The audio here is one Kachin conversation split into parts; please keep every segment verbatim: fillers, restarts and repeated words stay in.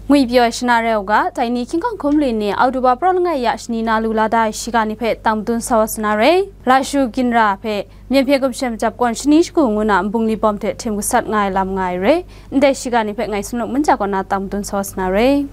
Ngwi pyaw ai shana rai u ga, dai ni hkying hkawng hkum li ni Oktoba praw langai ya shani na lu la da ai shiga ni hpe tang madun sa wa sa na re. Lashu ginra hpe Myen hpyen gumshem jap kawn shani shagu ngu na nbungli bawm hte htim gasat nga ai lam nga ai re. Ndai shiga ni hpe ngai Sumluk Munja kaw na tang madun sa wa sa na re.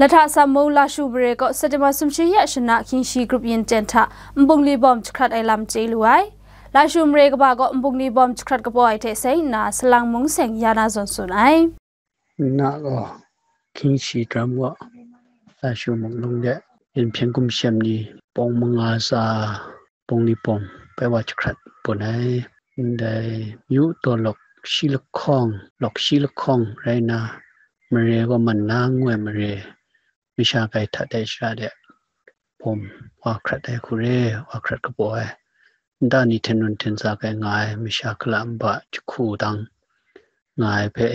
Lahta Sam mung Lashu mare kaw September sumshi ya shana hkying shi grup yin ten hta nbungli bawm jahkrat ai lam chye lu ai. Lashu mare kaba gaw nbungli bawm jahkrat kabaw ai hte seng nna salang mung seng ya na zawn tsun ai. Na gaw hkying shi daram gaw Lashu mung lung de Myen hpyen gumshem ni pawng manga tsa bungli bawm bai wa jahkrat bun ai. Ndai myu taw lawk shi lahkawng, lawk shi lahkawng rai nna, mare gaw man na ngu ai mare, masha kai hta dai shara de bawm wa hkrat ai hku re, wa hkrat kabaw ai. Nta ni hten nun hten za kai nga ai, masha hkala nba jahku dang nga ai hpe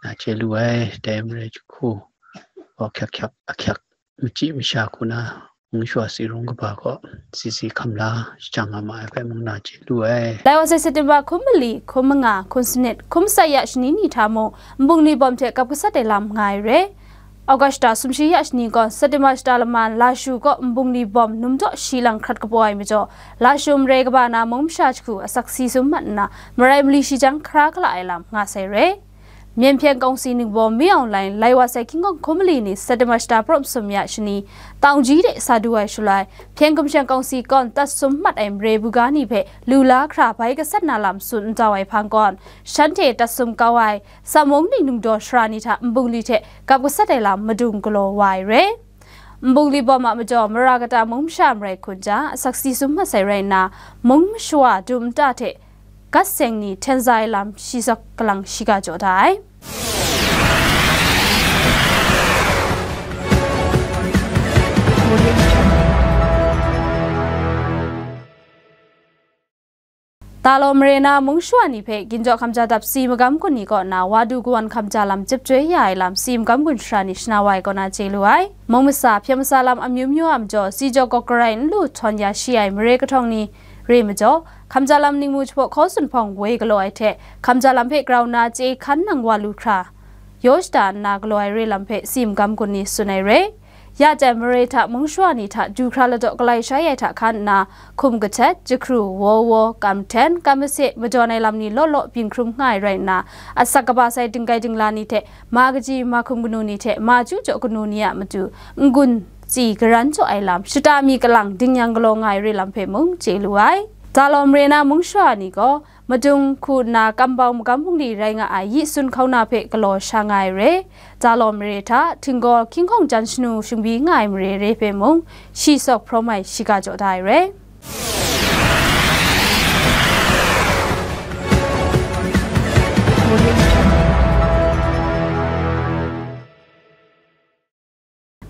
na chye lu ai, dai mare jahku wa hkyak hkyak ahkyak machyi masha hku na, mung shawa tsi rung kaba gaw si si hkam la shajang nga ma ai hpe mung na chye lu ai. Lai wa sai September hkum mali, hkum manga, hkum sanit, hkum tsai ya shani ni hta mung, nbungli bawm hte kap gasat ai lam nga ai re. August sumshi ya shani gaw, September shata laman Lashu kaw nbungli bawm num daw shi lang hkrat kabaw ai majaw, Lashu mare kaba na mung masha jahku asak si sum mat nna, marai mali shi jang hkra kala ai lam nga sai re. Myen hpyen kawngsi ningbaw Mi Aung Hlaing lai wa sai hkying hkawng hkum mali ni September shata praw masum ya shani, tau ji de sa du ai shaloi, hpyen gumshem kawngsi kawn tat sum mat ai mare buga ni hpe lu la hkra bai gasat na lam tsun ntau ai hpang gawn, shanhte tat sum kau ai, Sam mung ning nungdaw sara ni hta nbungli hte kap gasat ai lam madung galaw wa ai re. Nbungli bawm a majaw mara kata mung masha marai hkun ja, asak si sum mat sai rai nna, mung mashawa dum nta hte gat seng ni hten za ai lam shi sawk kalang shiga jaw da ai. Dalaw mare na mung shawa ni hpe ginjaw hkamja dap si magam gun ni kaw na wa du kawan hkamja lam chyip chyoi ya ai lam si magam gun shara ni shana wa ai kaw na chye lu ai. Mung masa hpyen masa lam amyu myu a majaw si jaw gawk garai n lu htawn ya shi ai mare kahtawng ni re majaw, hkamja lam ningmu jahpaw hkaw zun hpawng woi galaw ai hte, hkamja lam hpe grau nna chye hkan nang wa lu hkra, yaw shada nna galaw ai re lam hpe si magam gun ni tsun ai re. Ya jang mare hta mung shawa ni hta du hkra ladaw galai shai ai hta hkan nna, hkum kahtet, jahkru, waw waw, kam hten, kam mase, madawn ai lam ni law law byin hkrum nga ai rai nna, asak kaba sai dinggai dingla ni hte, ma kaji, ma hkum kanu ni hte, ma chyu jaw kanu ni a matu, n-gun tsi garan jaw ai lam, shata mi kalang ding yang galaw nga ai re lam hpe mung chye lu ai. Dalaw mare na mung shawa ni gaw, madung hku nna kambau magam bungli rai nga ai yi sun hkauna hpe galaw sha nga ai re. Dalaw mare hta, htinggaw hkying hkawng jan shanu shingbi nga ai mare re hpe mung, shi sawk hprawm ai shiga jaw da ai re.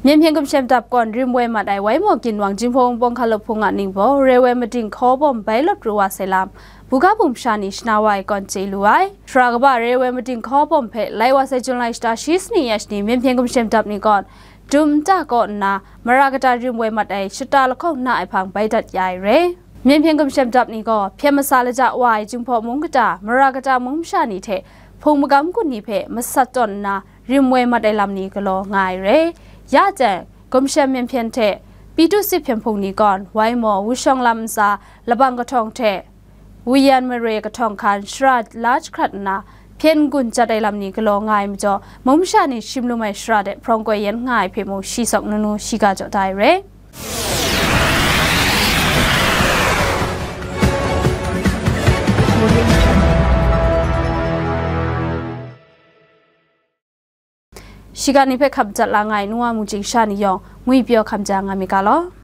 Myen hpyen gumshem dap kawn rim woi mat ai Waimaw Ginwang Jinghpaw Wunpawng Hkalup Hpung a ningbaw, Railway mading hkaw bawm bai lawt pru wa sai lam, buga bum sha ni shana wa ai kawn chye lu ai. Shara kaba Railway mading hkaw bawm hpe lai wa sai Jun lai shata shi sani ya shani Myen hpyen gumshem dap ni kawn, dum nta kaw nna, mara kata rim woi mat ai shata lahkawng na ai hpang bai dat ya ai re. Myen hpyen gumshem dap ni gaw, hpyen masa laja wa ai Jinghpaw mung kata, mara kata mung masha ni hte, hpung magam gun ni hpe masat tawn nna, rim woi mat ai lam ni galaw nga ai re. Ya jang, gumshem myen hpyen hte, Pitu sit hpyen hpung ni gawn, Waimaw, Wushawng lam ntsa, Labang kahtawng hte, Wuyan mare kahtawng hkan shara la jahkrat nna, hpyen n-gun jat ai lam ni galaw nga ai majaw, mung masha ni shim lum ai shara de hprawng koi yen nga ai hpe mung shi sawk nunu shiga jaw da ai re. Shiga ni hpe hkap jat la nga ai nuwa mungchying sha ni yawng, ngwi pyaw hkam ja nga myit ga law.